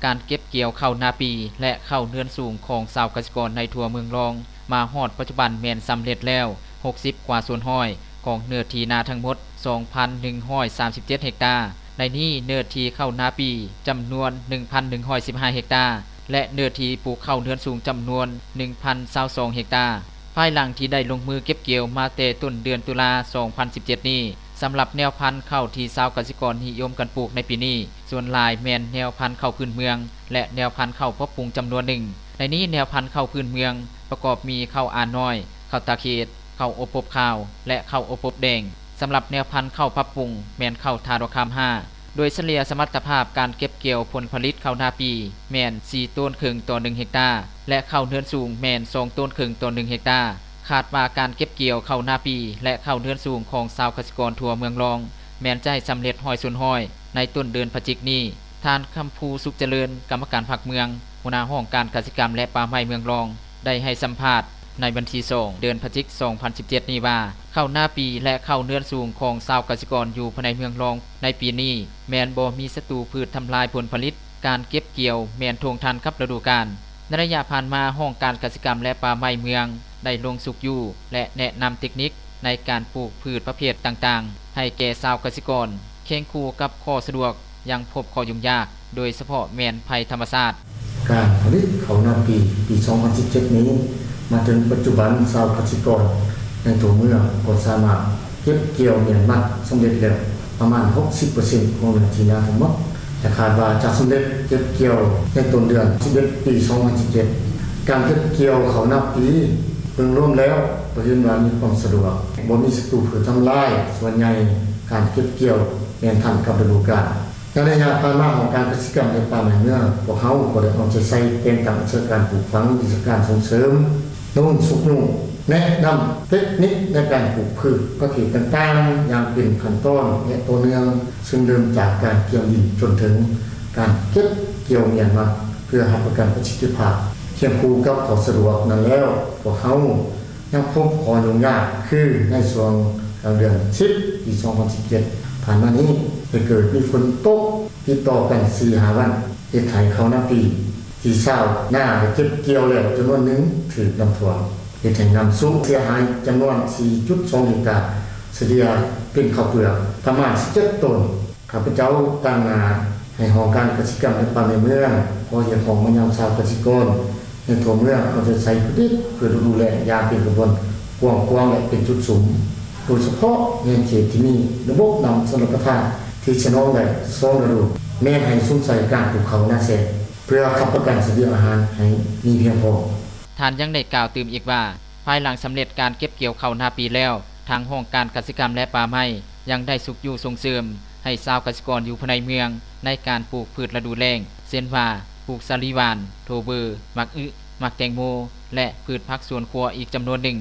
ການເກັບກ່ຽວເຂົ້ານາປີ ແລະ ເຂົ້າເຮືອນສູງຂອງຊາວກະສິກອນໃນທົ່ວເມືອງລອງ ມາຮອດປັດຈຸບັນແມ່ນສຳເລັດແລ້ວ ຫົກສິບກວ່າສ່ວນຮ້ອຍ ຂອງເນື້ອທີ່ນາທັງໝົດ ສອງພັນໜຶ່ງຮ້ອຍສາມສິບເຈັດເຮັກຕາ. ໃນນີ້ເນື້ອທີ່ເຂົ້ານາປີຈຳນວນ ໜຶ່ງພັນໜຶ່ງຮ້ອຍສິບຫ້າເຮັກຕາ ແລະ ເນື້ອທີ່ປູກເຂົ້າເຮືອນສູງຈຳນວນ ໜຶ່ງພັນຊາວສອງເຮັກຕາ. ພາຍຫຼັງທີ່ໄດ້ລົງມືເກັບກ່ຽວມາແຕ່ຕົ້ນເດືອນຕຸລາ ສອງພັນສິບເຈັດນີ້, ສຳລັບແນວພັນເຂົ້າທີ່ຊາວກະສິກອນນິຍົມກັນປູກໃນປີນີ້, ສ່ວນຫຼາຍແມ່ນແນວພັນເຂົ້າພື້ນເມືອງ ແລະ ແນວພັນເຂົ້າປັບປຸງຈຳນວນໜຶ່ງ. ໃນນີ້ແນວພັນເຂົ້າພື້ນເມືອງປະກອບມີເຂົ້າອານ້ອຍ, ເຂົ້າຕາເຂດ, ເຂົ້າອົບປົບຂາວ ແລະ ເຂົ້າອົບປົບແດງ. ສຳລັບແນວພັນເຂົ້າປັບປຸງແມ່ນເຂົ້າທາດອກຄາມຫ້າ. ໂດຍສະເລ່ຍສະມັດຕະພາບການເກັບກ່ຽວຜົນຜະລິດເຂົ້ານາປີແມ່ນສີ່ໂຕນເຄິ່ງຕໍ່ໜຶ່ງເຮັກຕາ ແລະ ເຂົ້າເຮືອນສູງແມ່ນສອງໂຕນເຄິ່ງຕໍ່ໜຶ່ງເຮັກຕາ. ຄາດວ່າການເກັບກ່ຽວເຂົ້ານາປີ ແລະ ເຂົ້າເຮືອນສູງຂອງຊາວກະສິກອນທົ່ວເມືອງລອງ ແມ່ນຈະໃຫ້ສຳເລັດຮ້ອຍສ່ວນຮ້ອຍໃນຕົ້ນເດືອນພະຈິກນີ້. ທ່ານ ຄຳພູ ສຸກຈະເລີນ ກຳມະການພັກເມືອງ, ຫົວໜ້າຫ້ອງການກະສິກຳ ແລະ ປ່າໄມ້ເມືອງລອງ ໄດ້ໃຫ້ສຳພາດໃນວັນທີສອງ ເດືອນພະຈິກ ສອງພັນສິບເຈັດນີ້ວ່າ ເຂົ້ານາປີ ແລະ ເຂົ້າເຮືອນສູງຂອງຊາວກະສິກອນຢູ່ພາຍໃນເມືອງລອງໃນປີນີ້ ແມ່ນບໍ່ມີສັດຕູພືດທຳລາຍຜົນຜະລິດ, ການເກັບກ່ຽວແມ່ນທ່ວງທັນກັບລະດູການ. ໃນໄລຍະຜ່ານມາ, ຫ້ອງການກະສິກຳ ແລະ ປ່າໄມ້ເມືອງ ໄດ້ລົງຊຸກຍູ້ ແລະ ແນະນຳເຕັກນິກໃນການປູກພືດປະເພດຕ່າງໆ ໃຫ້ແກ່ຊາວກະສິກອນ. ຄຽງຄູ່ກັບຂໍ້ສະດວກ, ຍັງພົບຂໍ້ຫຍຸ້ງຍາກ, ໂດຍສະເພາະແມ່ນໄພທຳມະຊາດ. ການຜະລິດເຂົ້ານາປີ ປີສອງພັນສິບເຈັດນີ້ ມາເຖິງປັດຈຸບັນ ຊາວກະສິກອນໃນຕົວເມືອງກໍສາມາດເກັບກ່ຽວແມ່ນມັດສຳເລັດແລ້ວປະມານ ຫົກສິບເປີເຊັນ ຂອງເນື້ອທີ່ນາທັງໝົດ ແລະ ຄາດວ່າຈະສຳເລັດເກັບກ່ຽວໃນຕົ້ນເດືອນສິບເອັດ ປີສອງພັນສິບເຈັດ. ການເກັບກ່ຽວເຂົ້ານາປີໂດຍລວມແລ້ວ ກໍເຫັນວ່າມີຄວາມສະດວກ, ບໍ່ມີສັດຕູພືດທຳລາຍ, ສ່ວນໃຫຍ່ການເກັບກ່ຽວແມ່ນທັນກັບລະດູການ. ໃນໄລຍະຜ່ານມາ, ຫ້ອງການກະສິກຳ ແລະ ປ່າໄມ້ເມືອງ ພວກເຮົາກໍໄດ້ເອົາໃຈໃສ່ແຕ່ງຕັ້ງວິຊາການປູກຝັງ, ວິຊາການສົ່ງເສີມ, ໂນ້ມຊຸກຍູ້, ແນະນຳເຕັກນິກໃນການປູກພືດປະເພດຕ່າງໆ ຢ່າງເປັນຂັ້ນຕອນ ແລະ ຕໍ່ເນື່ອງ, ເຊິ່ງເລີ່ມຈາກການກຽມດິນຈົນເຖິງການເກັບກ່ຽວແມ່ນມັດ ເພື່ອຮັບປະກັນປະສິດທິພາບ. ຄຽງຄູ່ກັບຂໍ້ສະດວກນັ້ນແລ້ວ, ພວກເຮົາ ຍັງພົບຂໍ້ຫຍຸ້ງຍາກ ຄືໃນຊ່ວງກາງເດືອນສິບ ປີສອງພັນສິບເຈັດຜ່ານມານີ້ ໄດ້ເກີດມີຝົນຕົກຕິດຕໍ່ກັນສີ່ຫ້າວັນ ເຮັດໃຫ້ເຂົ້ານາປີທີ່ຊາວນາໄດ້ເກັບກ່ຽວແລ້ວຈຳນວນໜຶ່ງຖືກນ້ຳຖ້ວມ ເຮັດໃຫ້ນ້ຳຊຸເສຍຫາຍຈຳນວນສີ່ຈຸດສອງເຮັກຕາ, ສະເລ່ຍເປັນເຂົ້າເປືອກປະມານສິບເຈັດໂຕນ. ຂ້າພະເຈົ້າຕາງໜ້າໃຫ້ຫ້ອງການກະສິກຳ ແລະ ປ່າໄມ້ເມືອງ ຂໍຮຽກຮ້ອງມາຍັງຊາວກະສິກອນໃນທົ່ວເມືອງ ເອົາໃຈໃສ່ຜະລິດພືດລະດູແລ້ງຢ່າງເປັນຂະບວນກວ້າງຂວາງ ແລະ ເປັນຈຸດສຸມ, ໂດຍສະເພາະແມ່ນເຂດທີ່ມີລະບົບນ້ຳຊົນລະປະທານທີ່ສະໜອງໄດ້ສອງລະດູ, ແມ່ນໃຫ້ສຸມໃສ່ການປູກເຂົ້ານາແຊກ ເພື່ອຮັບປະກັນສະບຽງອາຫານໃຫ້ມີພຽງພໍ. ທ່ານຍັງໄດ້ກ່າວຕື່ມອີກວ່າ ພາຍຫຼັງສຳເລັດການເກັບກ່ຽວເຂົ້ານາປີແລ້ວ, ທາງຫ້ອງການກະສິກຳ ແລະ ປ່າໄມ້ ຍັງໄດ້ຊຸກຍູ້ສົ່ງເສີມໃຫ້ຊາວກະສິກອນຢູ່ພາຍໃນເມືອງ ໃນການປູກພືດລະດູແລ້ງ ເຊັ່ນວ່າ ປູກສາລີຫວານ, ໂທເບີ, ໝາກອຶ, ໝາກແຕງໂມ ແລະ ພືດຜັກສວນຄົວອີກຈຳນວນໜຶ່ງ.